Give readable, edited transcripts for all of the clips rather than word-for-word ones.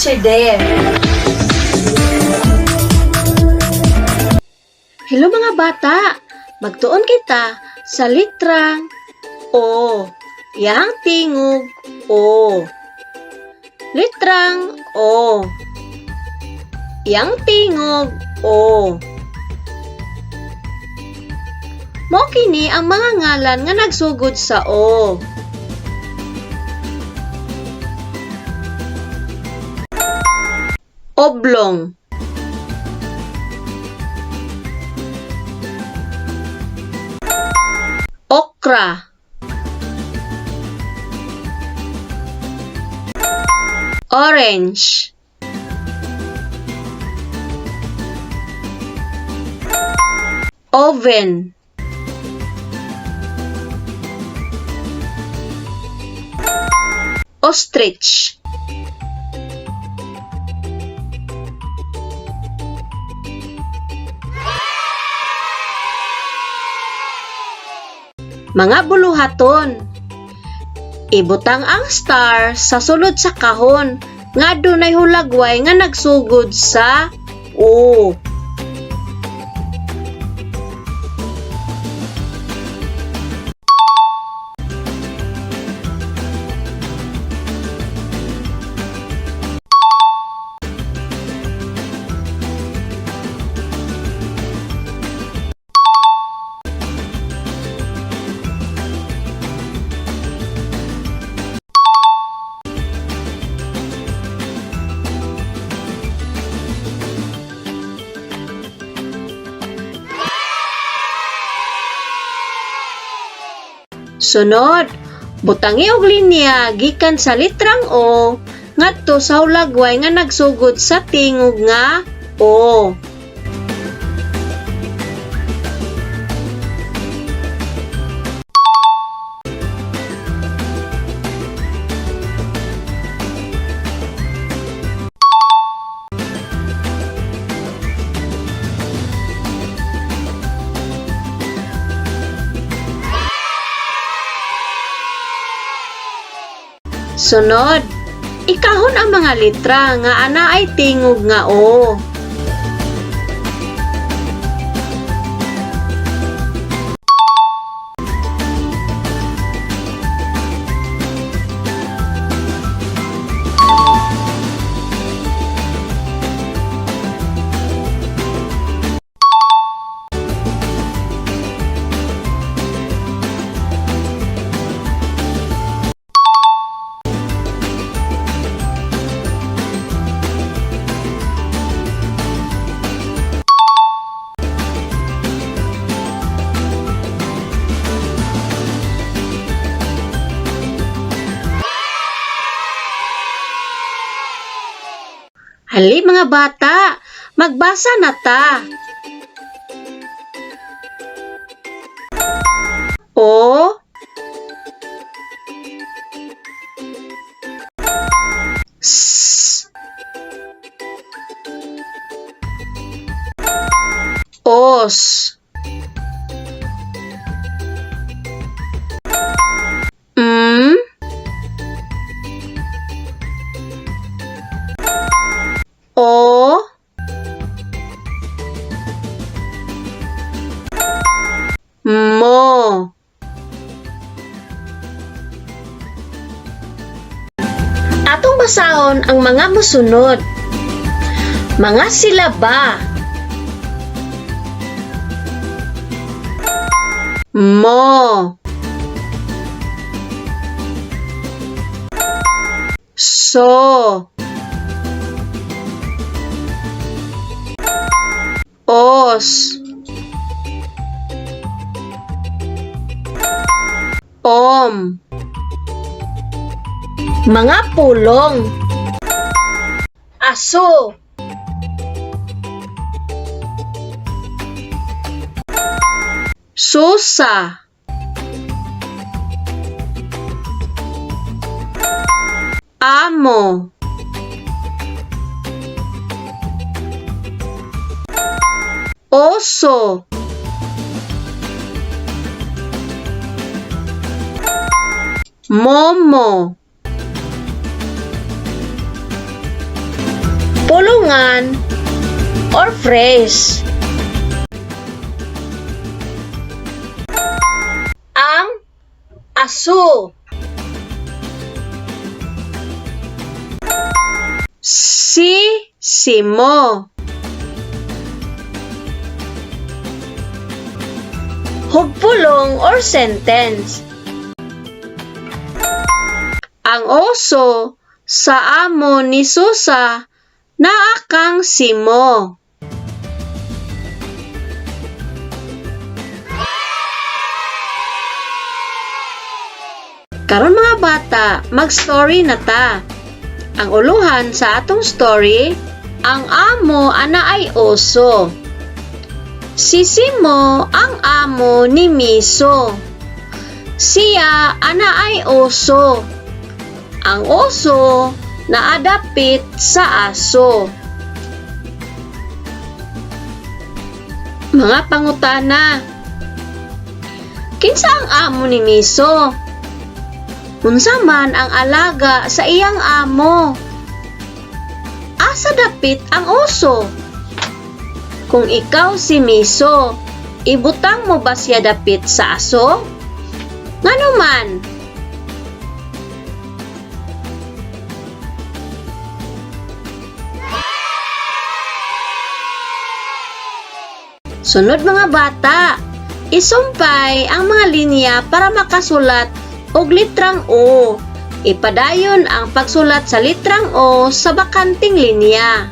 Teacher Dare. Hello, mga bata! Magtuon kita sa litrang O. Yang tingog O. Litrang O. Yang tingog O. Mo kini ang mga ngalan nga nagsugod sa O. Oblong. Okra. Orange. Oven. Ostrich. Mga buluhaton. Ibutang ang star sa sulod sa kahon nga dunay hulagway nga nagsugod sa O. Sunod, butangi og linya gikan sa litrang O ngadto sa hulagway nga nagsugod sa tingog nga O. Sunod, ikahon ang mga litra nga ana ay tingog nga O. Hali, mga bata, magbasa na ta. O, S, Os, M, O, Mo. Atong basahon ang mga musunod. Mga silaba. Mo. So. Os. Om. Mga pulong. Aso. Susa. Amo. Oso. Momo. Pulungan or phrase. Ang aso. Si Simo. Hugpulong or sentence. Ang oso sa amo ni Susa naa kang Simo. Karon, mga bata, mag-story na ta. Ang uluhan sa atong story, "Ang Amo Anaay Oso." Si Simo ang amo ni Miso. Siya anaay oso. Ang oso naadapit sa aso. Mga pangutana. Kinsa ang amo ni Miso? Unsa man ang alaga sa iyang amo? Asa dapit ang oso? Kung ikaw si Miso, ibutang mo ba siya dapit sa aso? Ngano man? Sunod, mga bata, isumpay ang mga linya para makasulat og litrang O. Ipadayon ang pagsulat sa litrang O sa bakanting linya.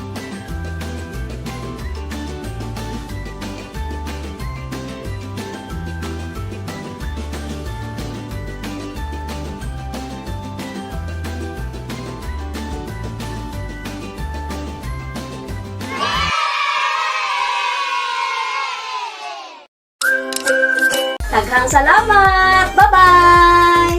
Daghang salamat! Bye-bye!